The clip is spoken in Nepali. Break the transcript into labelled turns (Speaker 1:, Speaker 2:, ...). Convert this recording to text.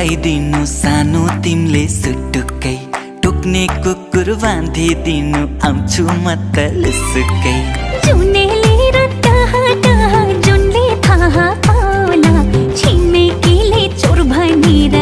Speaker 1: लगाइदिनु सानो तिमीले सुटुक्कै, टोक्ने कुकुर बाँधिदिनु आउँछु म त लुसुक्कै।
Speaker 2: जुनेली र जुनले थाहा पाउला, छिमेकीले चोर भनेर